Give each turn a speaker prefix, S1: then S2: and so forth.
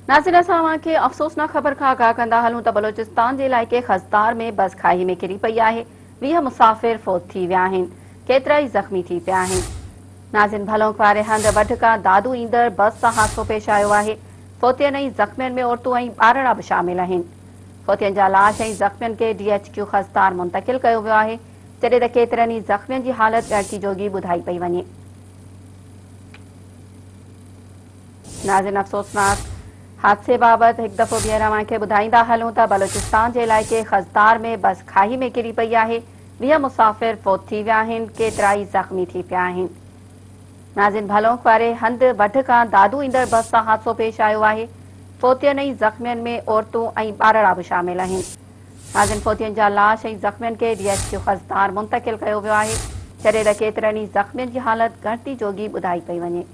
S1: ناظرين اسان اوهان کي افسوسناڪ خبر کان آگاهه ڪندا هلون ته بلوچستان جي علائقي خضدار ۾ بس کاهي ۾ ڪري پئي آهي 20 مسافر فوت ٿي ويا آهن ڪيترائي زخمي ٿي پيا آهن ناظرين ڀلونڪ واري هنڌ وڍ کان دادو ايندڙ بس سان حادثو پيش آيو آهي فوتين ۽ زخمين ۾ عورتون ۽ ٻارڙا به شامل آهن فوتين جا لاش ۽ زخمين کي ڊي ايڇ ڪيو خضدار منتقل ڪيو ويو آهي جڏهن ته ڪيترن ئي زخمين جي حالت ڳڻتي جوڳي ٻڌائي پئي وڃي. ناظرين افسوسناڪ حادثي بابت هڪ دفعو ٻيهر اوهان کي ٻڌائيندا هلون ته بلوچستان جي علائقي خضدار ۾ بس کاهي ۾ ڪري پئي آهي، 20 مسافر فوت ٿي ويا آهن، ڪيترائي زخمي ٿي پيا آهن. ناظرين ڀلونڪ واري هنڌ وڍ کان دادو ايندڙ بس سان حادثو پيش آيو آهي، فوتين ۽ زخمين ۾ عورتون ۽ ٻارڙا به شامل آهن. ناظرين فوتين جا لاش ۽ زخمين کي ڊي ايڇ ڪيو خضدار منتقل ڪيو ويو آهي، جڏهن ته ڪيترن ئي زخمين جي حالت ڳڻتي جوڳي ٻڌائي پئي وڃي.